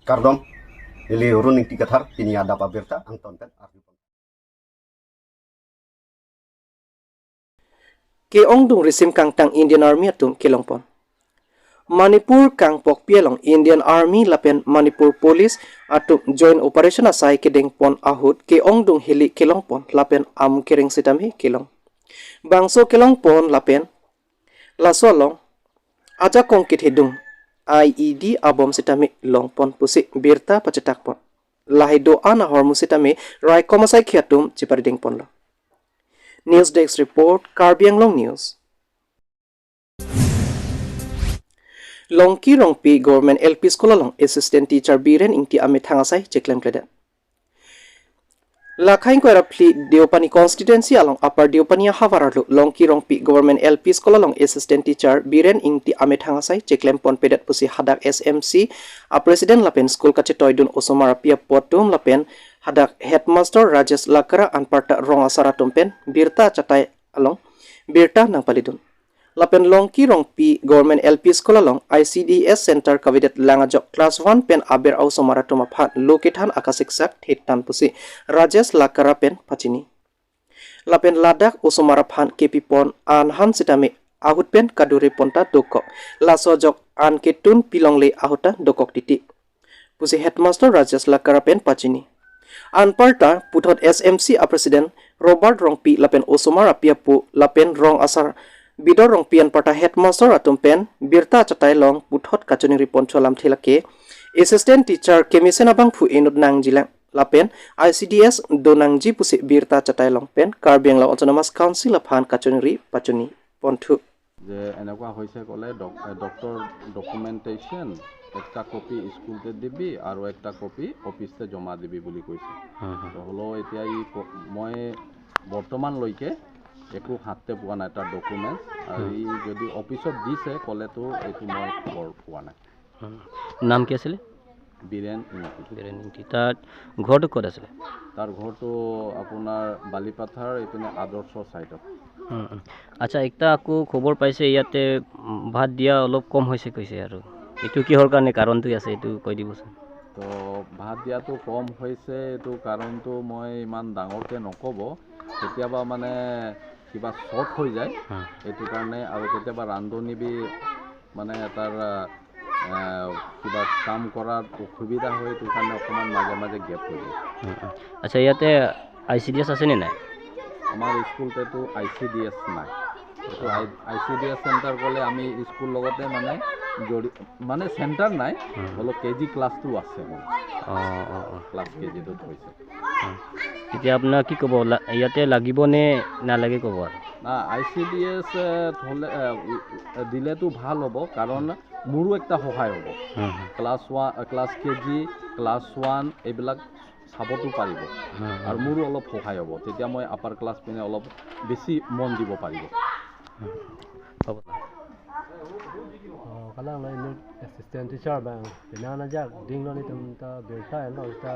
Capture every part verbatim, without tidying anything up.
Kardom, neli Run Ingti Kathar, pini adap abirta angton pen arjupon. Ke-ongdung risim kangtang Indian Army atum kelongpon. Manipur kangpokpi along Indian Army lapen Manipur Police atum joint operation asai kedengpon ahut ke-ongdung hili kelongpon lapen am kereng sitame kelong. Bangso kelongpon lapen laso along ajakong kethedung I E D abom sitame longpon pusi birta pachetakpon. Lahai do-an ahormu sitame raikom asaikhi atum cheparidengponlo. News Desk Report, Karbi Anglong News. Longki Rongpi Government L P School along Assistant Teacher Biren Ingti amethang asai cheklemkledet. Lakhai ingkoi ra phli Deopani constituency along Upper Deopani ahavar arlo Longki Rongpi Government L P School along Assistant Teacher Biren Ingti amethang asai cheklempon pedet pusi hadak S M C a President lapen school kachetoidun osomar api apo atum lapen hadak Headmaster Rajesh Lakra anparta rong asar atum pen birta chatai along birta nangpalidun. Lapen Longki Rongpi Government L P School along I C D S Center kavedet lang ajok class one pen aber a-osomar atum aphan lo kethan akasiksak thetan pusi Rajesh Lakra pen pachini. Lapen ladak osomar aphan kepipon an han sitame ahut pen kaduri ponta dokok. Laso ajok an ketun pilongle ahut ta dokok titi pusi Headmaster Rajesh Lakra pen pachini. Anparta puthot S M C a President Robert Rongpi lapen osomar api apo lapen rong asar Bidor Rongpi anparta Headmaster atum pen birta chatai along puthot kachoningri ponthu alamthe lake Assistant Teacher kemesen abangphu inut nangjilang lapen I C D S do nangji pusi birta chatai along pen Karbi Anglong Autonomous Council aphan kachoningri pachoni ponthu. যে এনেকুৱা হৈছে ক'লে doc-, doctor documentation একটা কপি স্কুলতে দিবি আৰু একটা কপি অফিচতে জমা দিবি বুলি কৈছে। হুম, হুম। তো হ'লেও এতিয়া ই ক-, মই বৰ্তমানলৈকে একো হাতে পোৱা নাই তাৰ ডকুমেণ্টছ। আৰু হুম। ই যদি অফিচত দিছে ক'লেতো এইটো মই খবৰ পোৱা নাই। হুম। নাম কি আছিলে? বীৰেণ ইংতি। বীৰেণ ইংতি। তাৰ ঘৰটো ক'ত আছিলে? তাৰ ঘৰটো আপোনাৰ বালিপাথাৰ এইপিনে আদৰ্শ চাইডত। উম, উম। আচ্ছা, একটা আকৌ খবৰ পাইছে ইয়াতে, উম, ভাত দিয়া অলপ কম হৈছে কৈছে আৰু। এইটো কিহৰ কাৰণে, কাৰণটো আছে, এইটো কৈ দিবচোন। তো ভাত দিয়াটো কম হৈছে, এইটো কাৰণটো মই ইমান ডাঙৰকে নক'ব। কেতিয়াবা মানে কিবা শ্বৰ্ট হৈ যায়, হুম। এইটো কাৰণে। আৰু কেতিয়াবা ৰান্ধনী বি মানে তাৰ, আহ, আহ, কিবা কাম কৰাত অসুবিধা হয়, এইটো কাৰণে অকণমান মাজে মাজে গেপ হৈ যায়। উম, উম। আচ্ছা, ইয়াতে আই চি ডি এছ আছে নে নাই? আমাৰ স্কুলতেতো আই চি ডি এছ নাই। এইটো I, I C D S centre ক'লে আমি স্কুল লগতে মানে জড়ি-, মানে চেণ্টাৰ নাই, উম। অলপ কে জি ক্লাছটো আছে মানে। অ, অ, অ। ক্লাছ কে জিটোত হৈছে। অ। এতিয়া আপোনাক কি ক'ব? লা-, ইয়াতে লাগিব নে নালাগে ক'ব আৰু? না, আই চি ডি এছ, এ, থ'লে, এ, উ, এ, দিলেতো ভাল হ'ব, কাৰণ মোৰো একটা সহায় হ'ব। হুম, হুম। ক্লাছ ওৱান, এ, ক্লাছ কে জি, ক্লাছ ওৱান এইবিলাক চাবতো পাৰিব। হুম, হুম। আৰু মোৰো অলপ সহায় হ'ব। তেতিয়া মই আপাৰ ক্লাছ পিনে অলপ বেছি মন দিব পাৰিব। হুম। হ'ব। Oh, kalang lo inut assistant teacher abang. Penang na jak ding lo netum ta birta en lo ta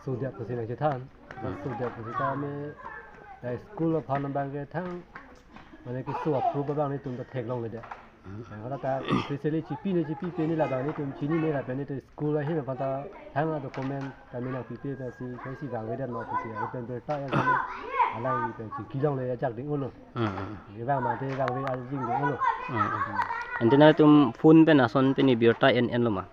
sudiak pusi nangchethan. Hmm. Sudiak pusi ta me ya school aphan abang ke thang. Mane keso approve abang netum ta theklongle det. Hmm. Yang kata ta especially chipi ne chipi pe ne labang netum chinine lapen netum school ahin aphan ta thang a document kami nangpipe ta si, kami si bang vedet lo pusi. Lapen birta ya kami alang pen chingkilongle ya jak ding ulo. Hmm, hmm. Ye bang mate bang ve arjing ding ulo. Hmm, hmm. Ante nangtum phone pen ason pen birta en en lo ma?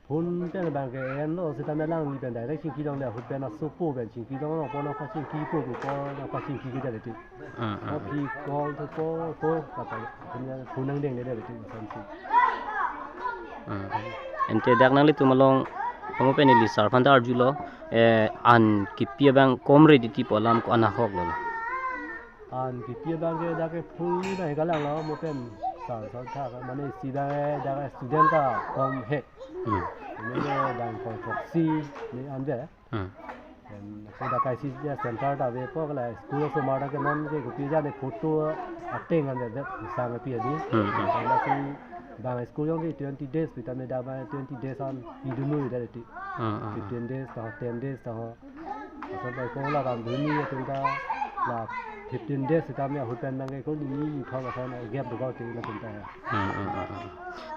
Phone pen bang ke en lo, seta me alangli pen direct chingkilongle ahut pen asopo pen chingkilong lo, pon aphan chingkipo pu, pon aphan chingki ke jadi ti. Hmm, hmm. Aphi call to po po kata punya phone nangdengde jadi ti, ason si. Hmm. Ante dak nanglitum along komo pen ili sar aphan ta arjulo, eh, an kipi abang komre titi pu alam ko-an ahok lo. An kipi abang ke dak ke phone na kalang lo mo pen sar sar tha mane si dak ke student ta kom he. Hmm. Ini ke bang kom foxy ni ande. Hmm. Pen ko dak I C D S center ta avepo, kala school osomar ta ke non ke kopi jane photo ateng ande det sang pi adi. Hmm, hmm. Karena si bang school along ke twenty days, pi ta me dak bang twenty days an pidunde det ti. Hmm, hmm, hmm. Fifteen days ta, ten days ta ho. Asal pai ko la kan duni ya tingka la fifteen days sitame ahut pen nangke ko ni ni thong asan gap do ko ti latum ta. Hmm, hmm, hmm, hmm.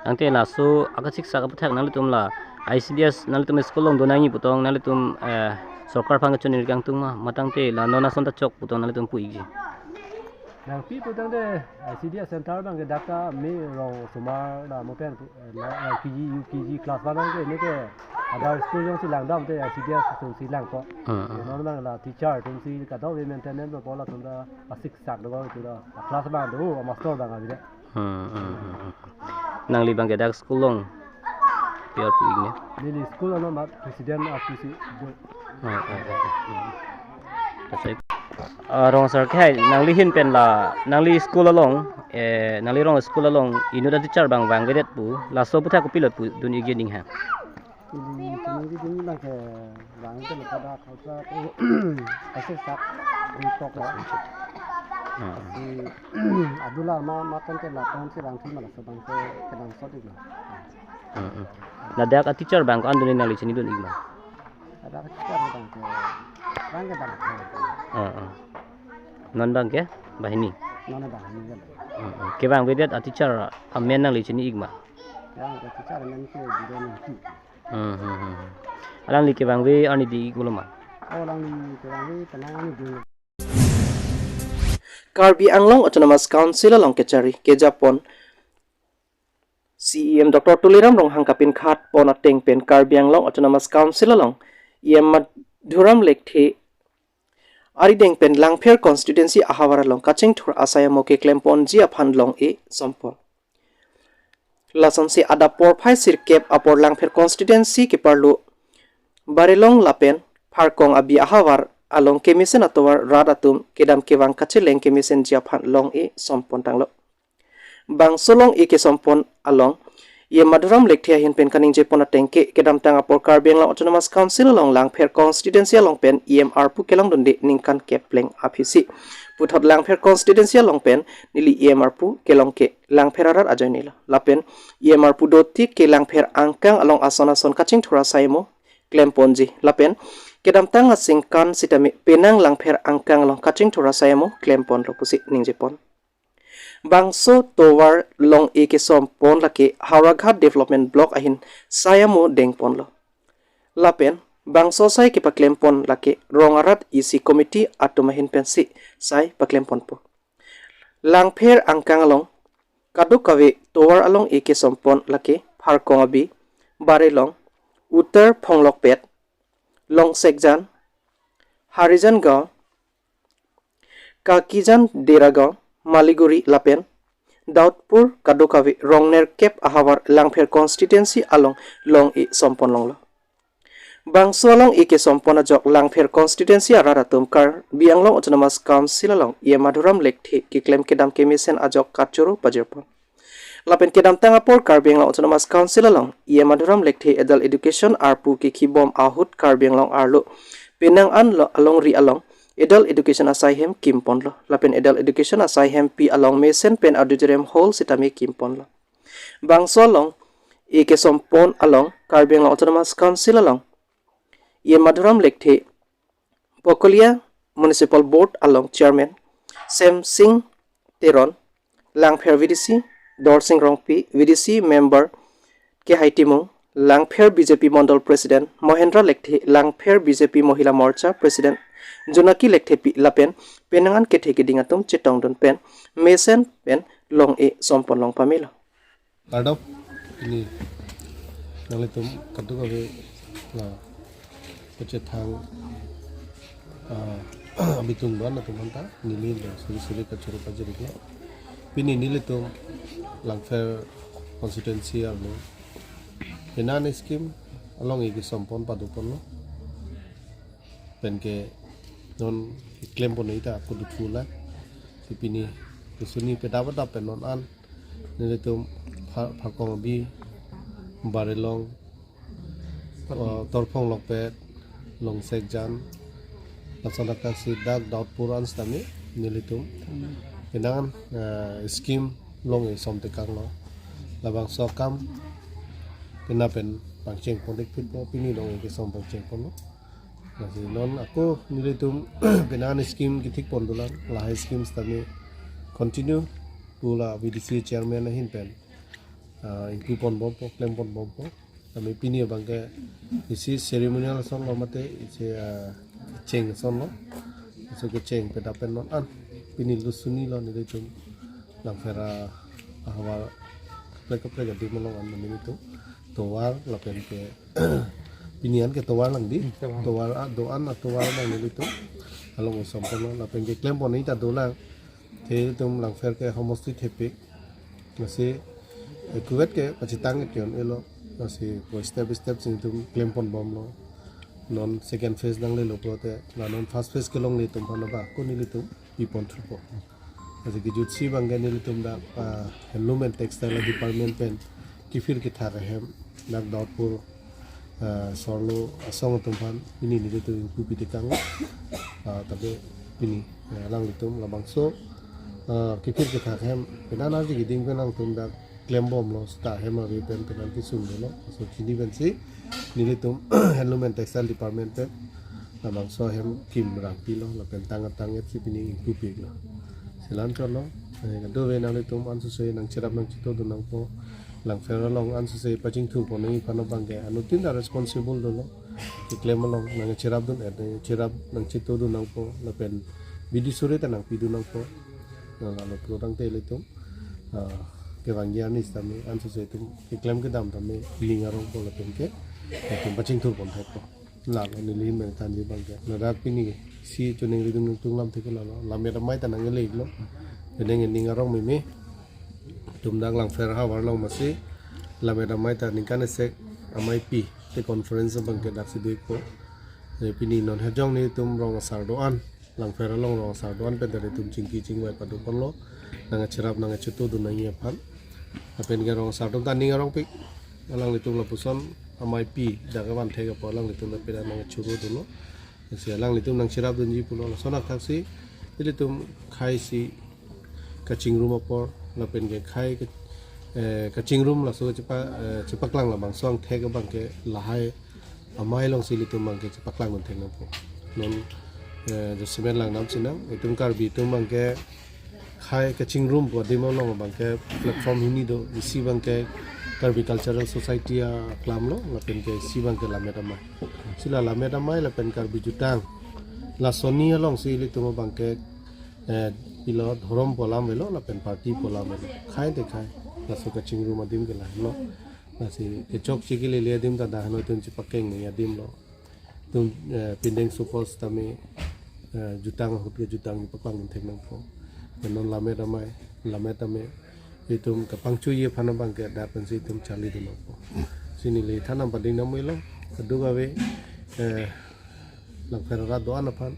Tangte laso akasiksak aputhak nanglitum la I C D S nanglitum school along do nangji putong nanglitum, eh, sorkar aphan kachoningri kangtung ma, ma tangte la non ason ta chok putong nanglitum pu-ikji. Nangpi putangte I C D S center abangke dak ta me rong osomar la mo pen, eh, la L K G, U K G class one abangke neke other school jongsi langdamte I C D S atumsi langpo. Hmm, hmm. Non abang la teacher atumsi kadokave maintenance po latum ta asiksak do ko ti do. Class abang do, master abang abi de. Hmm, hmm, hmm, hmm. Nangli abangke dak school along pi-or pu-ik ne? Neli school along ma president R P C do. Oh, oh, oh, oh. Hmm. Kasai. Ah, rong asar ke hai, nangli ahin pen la, nangli school along, eh, nangli rong school along inut ateacher abang vangvedet pu, laso aputhak kopilo pudun-ikji ning ha? Ili chini di ding lang ke bang ke lepa dak hosa tu kasiksak di tok lo. Hmm. Si adula ma ma kan ke la kan si bang thima la so bang ke kedam sot di lo. Hmm, hmm. Ladak ateacher abang ko-an dunde nangli chinidun-ik ma? Ladak ateacher abang ke bang ke bang ke. Hmm, hmm. Non abangke banghini. Non abang ini kan. Hmm, hmm. Kevangvedet ateacher amen nangli chini-ik ma? Ya, ateacher amen ke Biren Ingti. Hmm, hmm, hmm, hmm. Alangli kevangve arni di-ik pulo ma? Oh, alangli kevangve penang arni di. Karbi Anglong Autonomous Council along kechari kejapon C E M Doctor Tuliram Ronghang kapinkhat pon ateng pen Karbi Anglong Autonomous Council along E M Madhuram Lekthe arideng pen Langpher constituency ahavar along kachingthur asai amo keklemponji aphan long-e sompon. Lasonsi adap porphai sirkep apor Langpher constituency keparlo Barelong lapen Pharkong abi ahavar along kemesen atovar rat atum kedam kevang kacheleng kemesenji aphan long-e sompon tanglo. Bangso long-e kesompon along E M Madhuram Lekthe ahin pen kaningjepon ateng ke kedamtang apor Karbi Anglong Autonomous Council along Langpher constituency along pen E M arpu kelongdunde ningkan kep pleng aphisi puthot Langpher constituency along pen neli E M arpu kelong ke Langpher arat ajoinelo. Lapen E M arpu dotik ke Langpher angkang along ason ason kachingthur asai amo klemponji. Lapen kedamtang aningkan sitame penang Langpher angkang along kachingthur asai amo klemponlo pusi ningjepon. Bangso tovar long-e kesompon lake Howraghat Development Block ahin sai amo dengponlo. Lapen bangso sai kepaklempon lake rong arat isi committee atum ahin pensi sai paklemponpo. Langpher angkang along kadokave tovar along-e kesompon lake Pharkong abi, Barelong, Uttar Phonglokpet, Longsekjan, Harijan Gaon, Kakijan Deragaon, Maliguri lapen Daudpur kadokave rong nerkep ahavar Langpher constituency along long-e sompon longlo. Bangso along-e kesompon ajok Langpher constituency arat atum Karbi Anglong Autonomous Council along E M Madhuram Lekthe keklem kedam kemesen ajok kachoro pajirpon. Lapen kedamtang apor Karbi Anglong Autonomous Council along E M Madhuram Lekthe adult education arpu kekhibom ahut Karbi Anglong arlo penang an lo alongri along adult education asai hem kimponlo. Lapen adult education asai hempi along mesen pen auditorium hall sitame kimponlo. Bangso long-e kesompon along Karbi Anglong Autonomous Council along E M Madhuram Lekthe, Bokolia Municipal Board along Chairman Semsing Teron, Langpher V D C Dorsing Rongpi, V D C member Kehai Timung, Langpher B J P Mondol President Mohendra Lekthe, Langpher B J P Mohila Morcha President Jonaki Lekthepi lapen penang an kethe keding atum chetongdun pen mesen pen long-e sompon long pamelo. Kardom, pini nanglitum kadokave la kachethang, ah, abitung do-an atum aphanta neli do suri suri kachoro pajirlo. Pini nelitum Langpher constituency arlo penang an scheme along-e kesompon padoponlo. Penke non klempon ita kudu thula. Si pini kesuni pedap pedap pen non an nelitum Pha-, Pharkong abi, Barelong, uh, Uttar Phonglokpet, Longsekjan, lason akan si dak Daudpur an sitame nelitum penang an, uh, scheme long-e somtekanglo. Labangso akam penang pen pangchengpon-ikpitpo, pini long-e kesom pangchengponlo. Lasi non ako nelitum penang scheme kethik pon dolang, lahai scheme tame continue pu la V D C chairman ahin pen ah, ingpu pon bompo, klem pon bompo. Tame pini abangke isi ceremonial asonlo mate isi ah, cheng asonlo. So kecheng pen lapen non an pini lusuni lo nelitum Langpher ahavar kaprek kaprek adim along an nelitum tovar lapen ke pini an ke tovar lang di. Hmm, tovar. Tovar a do-an atovar lang nelitum along osompo lo lapen ke klem pon ta dolang. Te ilitum Langpher ke homosti thepik. Lasi, eh, kuwet ke pachitang ke kyon elo. Lasi, po step step si nelitum klem pon bomlo. Non second phase nanglelo pulote, la non first phase kelongle atum aphan ba, ko nelitum pi pon thupo. Lasi kejutsi abangke nelitum dak, ah, handloom and textile department pen kephir kethak ahem dak Dautpur, ah, Sorlo asong atum aphan pini nelitum ingpu pitekang, ah, tapi pini, ah, alanglitum labangso, ah, kephir kethak ahem penang arje keding pen nangtum dak klem bomlo seta ahem ave pen penang kesung dolo. So chini pensi nelitum handloom and textile department pen labangso ahem kim rangpilo lapen tang atang et si pini ingpu piklo. Selam chotlo, eh, kadokave nanglitum ansose nangcherap nangchito dun nangpo. Langpher along ansose pachingthur pon nangji aphan abangke anuttin ta responsible dolo. Keklem along nangcherap dun et, nangcherap nangchito dun nangpo lapen bidi suri ta nangpi dun nangpo. Nang alo pulo tangte ilitum, ah, kevangji arni sitame ansose itum keklem kedam tame ning arongpo lapen ke itum pachingthur pon thekpo. Lalo neli ahin pen thanji abangke. Ladak pini si choningri dun nangtum lam thek lalo. Lammet amei ta nanglelo. Penang ning arong meme. Itum dak Langpher ahavar along masi lammet amei ta ningkan esek amei pi te conference abangke daksi do-ikpo. Eh, pini non hejong nelitum rong asar do-an, Langpher along rong asar do-an pen ta nelitum chingki chingvai pado ponlo. Nangcherap nangchito dun nangji aphan. Lapen ke rong asar atum ta ning arongpik. Alanglitum lapuson amei pi dak kevan thek apot alanglitum ta peda nangchoro dunlo. Si alanglitum nangcherap dunji pulo. Lason athaksi ilitum khei si kachingrum apor lapen ke khei ke, eh, kachingrum laso chepa, eh, chepaklang labangso angthek abangke lahai amei alongsi ilitum abangke chepaklang dun thek nangpo. Non, eh, jasemet langdam sinang, itum Karbi atum abangke khei kachingrum pu adim along abangke platform hini do, isi abangke Karbi Cultural Society aklam lo, lapen ke isi abangke lammet amei. Si la lammet amei lapen Karbi Jutang. Lasonni alongsi ilitum abangke, eh, pilo dhorom pu alam avelo lapen party pu alam avelo. Khei te khei. Laso kachingrum adim ke lahelo. Lasi kechokche kelele adim ta dak heno itum chepakeng nangji adim lo. Itum, eh, pindeng sopos tame, eh, jutang ahut ke jutang paklang thek nangpo. Non lammet amei, lammet amei itum kapangchoji aphan abangke dak pensi itum charli dun nangpo. Si neli than nangpading nang muilo, kadokave, eh, Langpher arat do-an aphan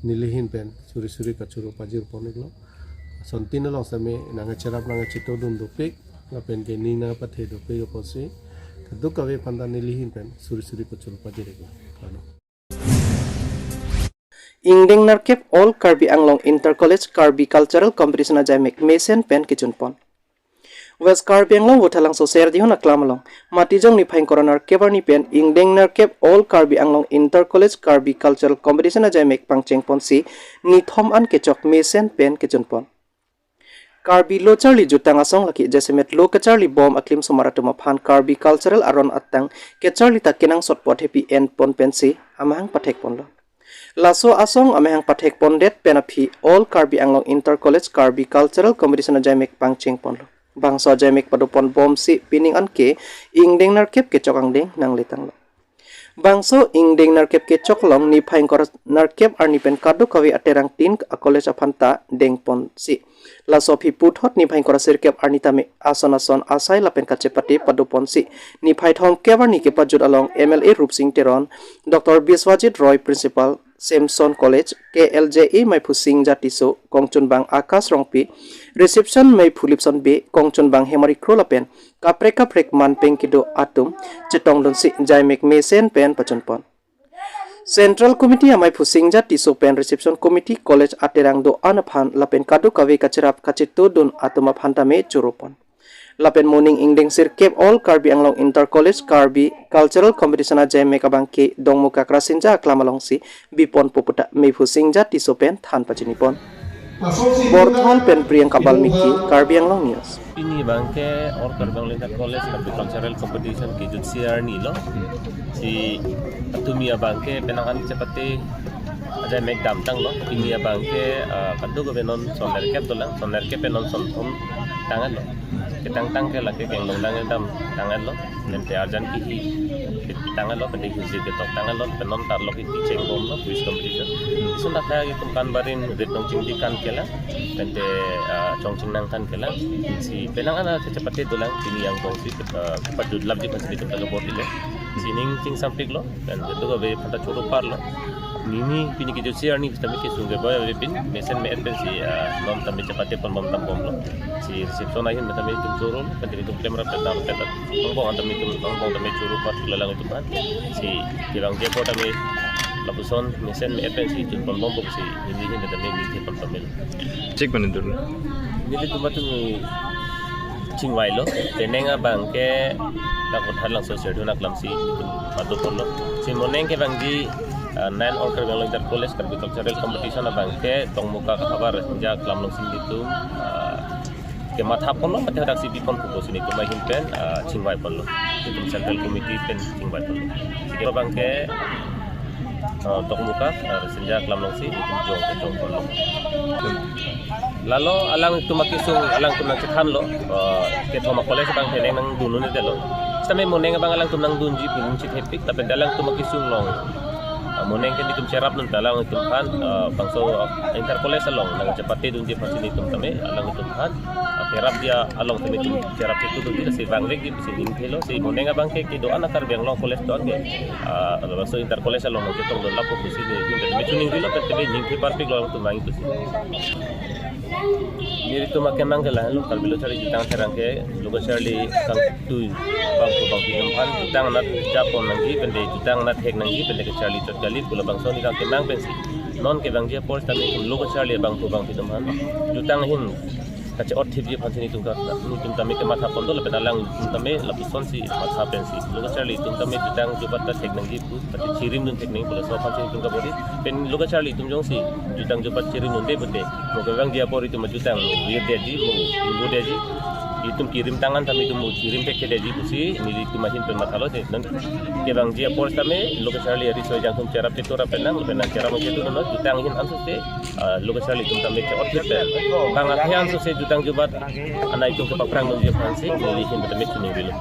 neli ahin pen suri suri kachoro pajir pon-iklo. Asontin along sitame nangcherap nangchito dun dopik, lapen ke ning nangpathe dopik apotsi kadokave aphan ta neli ahin pen suri suri kachoro pajir-iklo. Kano. Ingdeng nerkep All Karbi Anglong Inter College Karbi Cultural Competition ajaimek mesen pen kechunpon. West Karbi Anglong Vothatlangso Serdihun aklam along Matijong niphai ingkoi ra nerkep arni pen ingdeng nerkep All Karbi Anglong Inter College Karbi Cultural Competition ajaimek pangchengponsi nithom an kechok mesen pen kechunpon. Karbi lo charli jutang asong lake jasemet lo kacharli bom aklim osomar atum aphan Karbi cultural aron atang kacharli ta kenangsot apot hepi enpon pensi amahang pathekponlo. Laso asong amahang pathekpondet pen aphi All Karbi Anglong Inter College Karbi Cultural Competition ajaimek pangchengponlo. Bangso ajaimek padopon bomsi pining anke ingdeng nerkep kechok angdeng nangletanglo. Bangso ingdeng nerkep kechok along niphai ingkoi ra nerkep arni pen kadokave aterang tin a-college aphan ta dengponsi. Laso aphi puthot niphai ingkoi ra sirkep arni tame ason ason asai lapen kachepate padoponsi niphai thomkep arni kepajut along M L A Rupsing Teron, Doctor Biswajit Roy, Principal, Samson College, K L J A Maiphusing Jatiso, kongchunbang Akash Rongpi, reception Maiphu Lipson Bey, kongchunbang Hemari Kro lapen kaprek kaprek man peng kedo atum chetongdunsi ajaimek mesen pen pachunpon. Central Committee Amaiphusing Jatiso pen Reception Committee, College aterang do-an aphan lapen kadokave kacherap kachitodun atum aphan tame choropon. Lapen moning ingdeng sirkep All Karbi Anglong Inter College Karbi Cultural Competition ajaimek abangke Dongmukak Rasinja aklam alongsi biponpo puta Mephu Singja Tisso pen than pachinipon. Borthon pen Priyanka Balmiki, Karbi Anglong News. Pini abangke All Karbi Anglong Inter College Karbi Cultural Competition kejutsi arni lo. Si atumi abangke penang an chepate ajaimek damtanglo. Pini abangke, ah, kadokave non son nerkep dolang, son nerkep pen non son thom tanglo. Ketangtang ke lake kenglong dang dam tanglo. Nente arjan kihi tanglo, pade hisi ketok tanglo, pen non tarlok iti chengbomlo, quiz competition. Isun dak atum kan barim rit nong chingdi kan kelang, nente, ah, chong chingnang kan kelang. Si penang an chepate dolang, pini angbong si, ah, pajut lap di kan si di kan bor dilo. Sining chingsampiklo, pen kadokave aphanta choro parlo. Nini pini kejutsi arni tame kesung keboi avepin, mesen me-et pensi, ah, non tame chepate ponbom tambomlo. Si reception ahin tame itum choro, pen itum klem rap pen dal pen angbong tame itum, angbong tame choro par chula lang itum an. Si kevangji apor tame lapuson mesen me-et pensi jun ponbompo si nini hin tame ningthe pon pamil. Cik mana dulu? Nelitum atum chingvailo, penang abangke dak Kothat Langso Serdun aklam si itum padoponlo. Si moning kevangji, ah, nine All Karbi Anglong Inter College Karbi Cultural Competition abangke Dongmukak havar Rasinja aklam alongsi itum, ah, kemathaponlo, mate hadak si biponpo pusi itum ahin pen, ah, chingvaiponlo. Itum Central Committee pen chingvaiponlo. Si kevangke, ah, Dongmukak, ah, Rasinja aklam alongsi itum jong kejongponlo. Lalo alangtum akesung, alangtum nangchethanlo, eh, kethom a-college abang heneng nangdun un-edetlo. Sitame moning abang alangtum nangdunji pu nangchethepik, lapen alangtum akesung along, eh, moning ke nelitum cherap nonta alangtum aphan, eh, bangso, eh, inter college along nangchepate dunji aphansi nelitum tame alangtum aphan, eh, cherap dia along tame itum cherap ketu dunji, lasi vangvekji pusi ningthelo, si moning abangke kedo-an a-Karbi Anglong college do-an ke, eh, bangso inter college along nangchetongdun lapu pusi nelitum tame chuning rilo, pen tame ningthe parpiklo alangtum vang pusi. Nelitum akemang ke lahenlo, Karbi Lo Charli Jutang Therang ke, lo kacharli kangtui bangphu bangphi atum aphan jutang anat japon nangji, pen de jutang anat thek nangji, pen de kacharli chot kali pu labangso nelitum akemang pensi. Non kevangji apor tame lo kacharli bangphu bangphi atum aphan jutang ahin kache-otthipji aphansi nelitum ka, nelitum tame kemathaponlo, lapen alangtum tame lapusonsi matha pensi. Lo kacharli atum tame jutang jubat ta thek nangji pu, pati chirimdun thek nangji pu laso aphansi nelitum kabor-i. Pen lo kacharli atum jongsi jutang jubat chirimdunde pute, mo kevangji apor itum ajutang virdetji, mo ingdetji. Itum kirim tang an tame itum mo chirim thekthedetji pusi nelitum ahin pen mathalo si. Non kevangji apor tame lo kacharli ariso ejang atum cherap ketu ra penang, penang cherap ketu non jutang ahin ansose, ah, lo kacharli atum tame che-otthip pen bang athe ansose jutang jubat anai atum kepaphrang nangji aphansi neli ahin tame chuning rilo.